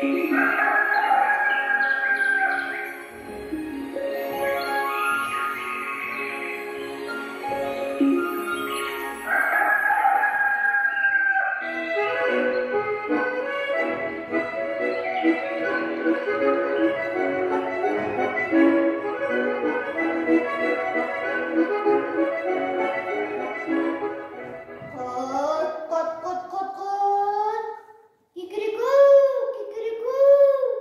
Кот, кот, кот, кот, кот. Кикрикүк, кикрикүк.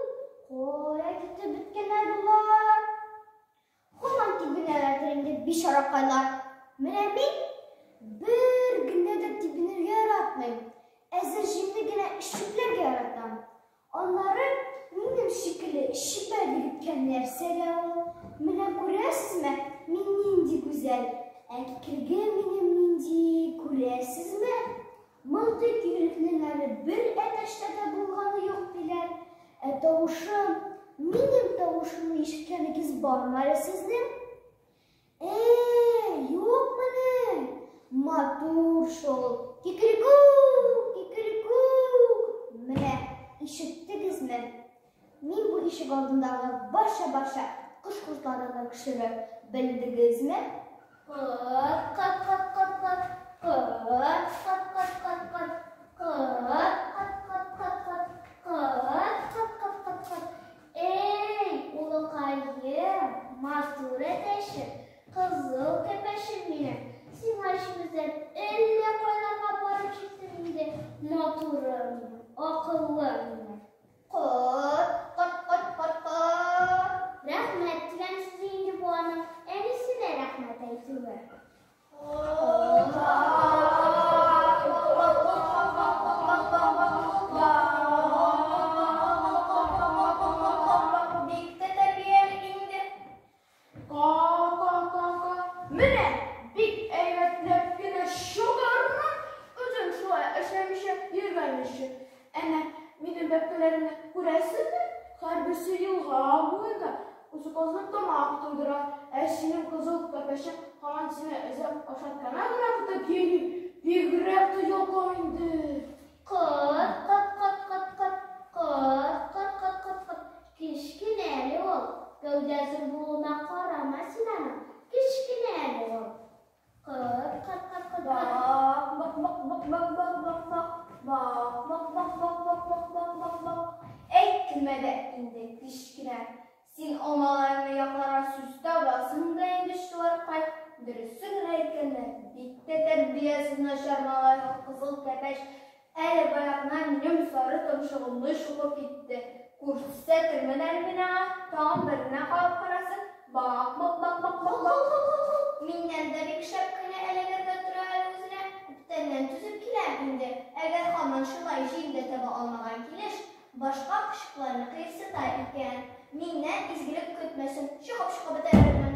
Кая китеп беткәннәр болар? Һаман тибенәләрдер инде бичаракайлар. Менә мин бер генә дә тибенергә яратмыйм. Әзер җимне генә чүпләргә яратам. Аннары минем шикелле чибәр егеткә нәрсәгә ул? Менә күрәсезме, мин нинди гүзәл. Ә кикригем минем нинди, күрәсезме? Мондый кикрикнең әле бер әтәчтә дә булганы юк, диләр. Ә тавышым, минем тавышымны ишеткәнегез бармы әле сезнең? Э, юкмыни? Матур шул. Кикрикүк, кикрикүк. Менә, ишеттегезме? Мин бу ишек алдындагы барча-барча кош-кортлардан да көчлерәк, белдегезме? Кот, кот, кот, кот, кот. Кот, кот, кот, кот, кот. Кот, кот, кот, кот, кот. Кот, кот, кот, кот, кот. Эй, улыкаем, матур әтәчем, кызыл кәпәчем минем. Сиңа эчебездән әллә кайларга барып җиттем инде, матурым минем, акыллым минем. Кот, кот, кот, кот, кот. Рәхмәт дигән сүзе инде бу аның, әнисенә рәхмәт әйтүе. Бик тә тәрбияле инде. Ка-ка-ка-ка. Менә бик әйбәтләп кенә чыгармын, үзең шулай эшләмичә йөргән өчен. Әнә, минем бәбкәләремне күрәсеңме? Һәрберсе елга буенда үзе казынып тамак туйдыра. Ә синең кызыл кәпәчең һаман сине эзләп ашаткана гына көтеп йөри. Бигрәк тә ялкау инде. Кот, кот, кот, кот, кот. Кот, кот, кот, кот, кот. Кечкенә әле ул. Гәүдә зур булуына карама син аның. Кечкенә әле ул. Кот, кот, кот, кот, кот. Бак, бак, бак, бак, бак, бак, бак, бак. Бак, бак, бак, бак, бак, бак, бак, бак, бак. Әйтмә дә инде, кечкенә. Син ул малайны якларга сүз табасың да инде, чуаркай. Дөресен генә әйткәндә, бик тә тәрбиясез начар малай ул кызыл кәпәч. Әле баягына минем сары томшыгымны чукып китте. Күрсәтермен әле мин аңа, тагын беренә кабып карасын. Бак, бак, бак, бак, бак, бак. Миннән дә бик шәп кенә эләгергә тора әле үзенә. Күптәннән түзеп киләм инде. Әгәр һаман шулай җим дә таба алмаган килеш, башка кошчыкларны кыерсыта икән, миннән изгелек көтмәсен, чукып-чукып бетерермен.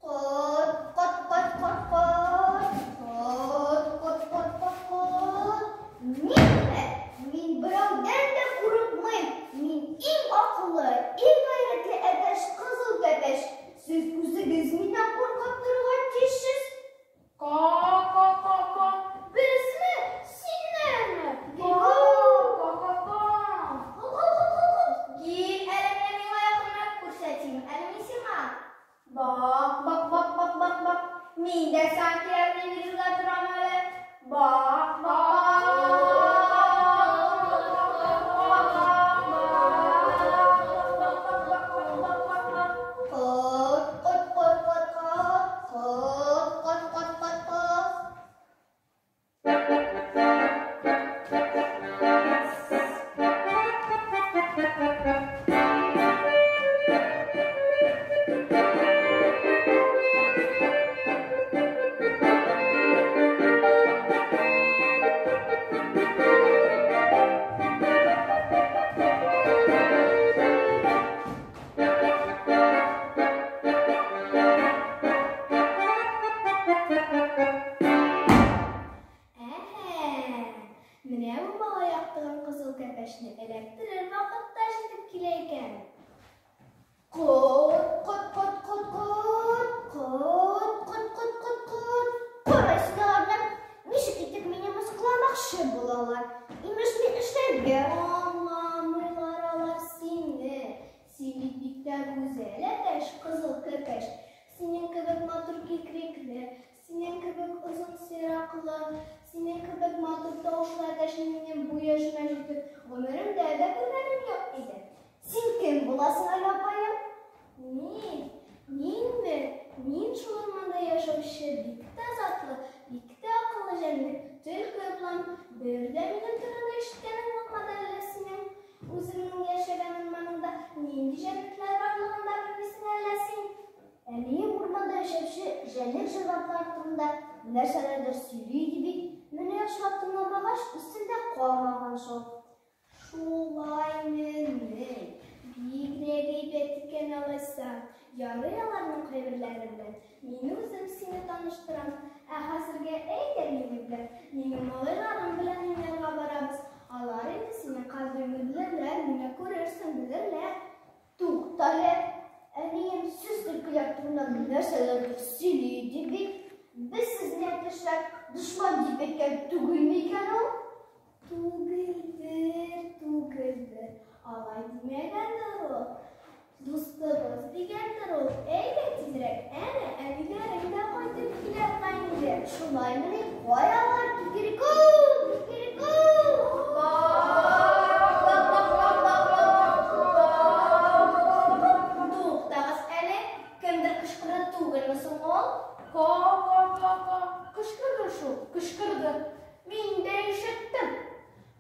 Кот, кот, кот, кот, кот. Кот, кот, кот, кот, кот. Минме? Мин берәүдән дә курыкмыйм. Мин иң акыллы, иң гайрәтле әтәч, кызыл кәпәч. Сез үзегез миннән куркып торырга тиешсез. Ка-ка-ка-ка. Безме? Синнәнме? Ка-ка-ка-ка. Кил әле менә миңа якынрак, күрсәтим әле мин сиңа. Бак, бак, бак, бак, бак, бак. Мин дә сиңа кирәкне бирергә торам әле. Бак, бак, бак. Кот, кот, кот, кот, кот. Кот, кот, кот, кот, кот. Әһә, менә бу малай яктыган кызыл кәпәчне эләктерер вакыт та җитеп килә икән. Кот, кот, кот, кот, кот. Кот, кот, кот, кот, кот. Карайсың аларны, ничек итеп мине мыскылламакчы булалар. Имеш, мин эшләргә аңламыйлар Гомеремдә дә күргәнем юк иде. Син кем буласың әле, апаем? Мин, минме? Мин шул урманда яшәүче бик тә затлы, бик тә акыллы җәнлек, төлке булам. Бер дә минем турында ишеткәнең булмады әллә синең? Үзеңнең яшәгән урманыңда нинди җәнлекләр барлыгын да белмисең әллә син? Әнием урманда яшәүче җәнлек-җанварлар турында нәрсәләрдер сөйли иде бит. Менә яхшылап тыңламагач, исемдә калмаган шул. Шулаймыни? Бигрәк әйбәт икән алайса. Ярый аларның кайберләре белән. Мин үзем сине таныштырам. Ә хәзергә әйдә минем белән. Минем малайларым белән уйнарга барабыз. Алар инде синең кадереңне белерләр, менә күрерсең, белерләр. Туктале, әнием сүз төлкеләр турында нәрсәләрдер сөйли иде бит. Без сезне әтәчләр дошман дип әйткән түгелме икән ул? Түгелдер, түгелдер. Алай димәгәндер ул. Дустыбыз дигәндер ул. Әйдә тизрәк, әнә әниләрең дә кайтып килә инде. Шулаймыни? Каялар? Кикрику! Кикрику! Туктагыз әле, кемдер кычкырды түгелме соң ул? Ка-ка-ка-ка, кычкырды шул, кычкырды. Мин дә ишеттем.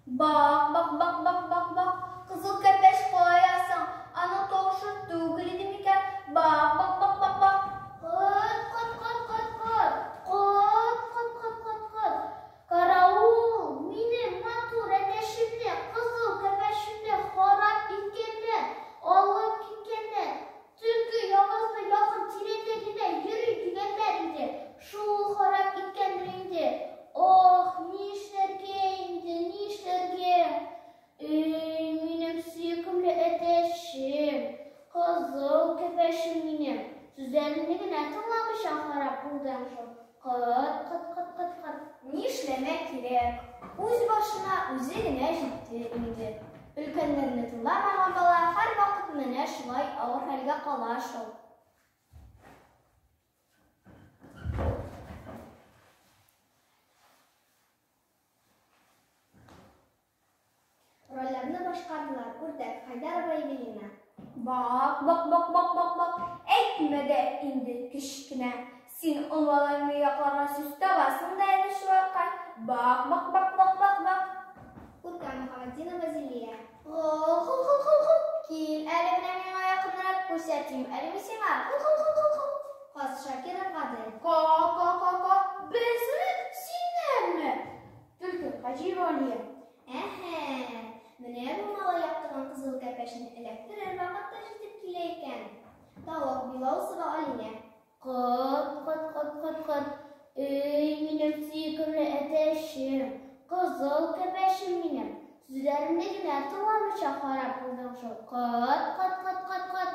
Бак, бак, бак, бак, бак, бак. Кызыл кәпәч кая соң? Аның тавышы түгел иде микән? Бак, бак, бак, бак, бак. Кыт, кыт, кыт, кыт, кыт. Кыт, кыт, кыт, кыт, кыт. Караул, минем матур әтәчемне, кызыл кәпәчемне харап иткәннәр, алып киткәннәр. Төлке явызны якын тирәдә генә йөри дигәннәр иде. Шул харап иткәндер инде. Ох, нишләргә инде, нишләргә? Эй, минем сөйкемле әтәчем, кызыл кәпәчем минем. Сүзләреңне генә тыңламыйча харап булдың шул. Кыт, кыт, кыт, кыт, кыт. Нишләмәк кирәк? Үз башына үзе генә җитте инде. Өлкәннәрне тыңламаган бала һәрвакыт менә шулай авыр хәлгә кала шул. Рольләрне башкардылар Үрдәк, Хайдарова Евелина. Бак, бак, бак, бак, бак, бак. Әйтмә дә инде, кечкенә. Син ул малайны якларга сүз табасың да әле шуларга. Бак, бак, бак, бак, бак, бак. Күркә Мөхәммәтдинова Зилия. Гол-гол-гол-гол-гол. Кил әле менә миңа якынрак күрсәтим әле мин сиңа. Гол-гол-гол-гол-гол. Каз Шакиров Гадел. Ка-ка-ка-ка, безме, синнәрме? Төлке Хаҗиева Алия. Әһә, менә бу малай яктырган кызыл кәпәчне эләктерер вакыт та җитеп килә икән. Тавык Белоусова Алинә. Кыт, кыт, кыт, кыт, кыт. Эй, минем сөйкемле әтәчем, кызыл кәпәчем минем. Сүзләреңне генә тыңламыйча харап булдың шул. Кыт, кыт, кыт, кыт, кыт.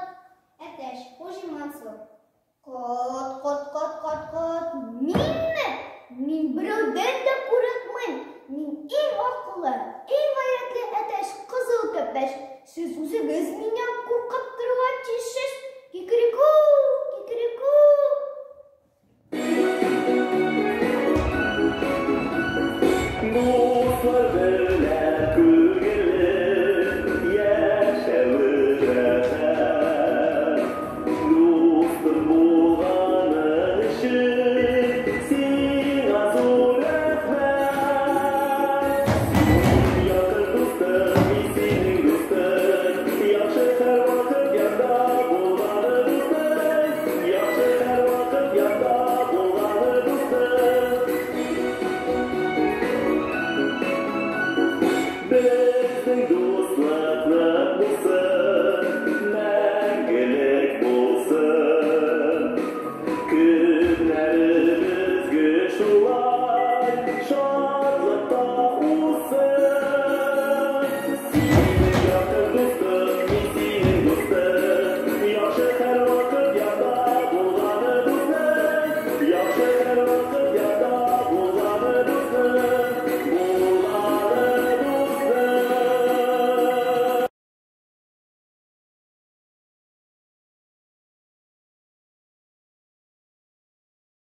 Әтәч Хуҗин Мансур. Кот, кот, кот, кот, кот. Минме? Мин берәүдән дә курыкмыйм. Мин иң акыллы, иң гайрәтле әтәч, кызыл кәпәч. Сез үзегез миннән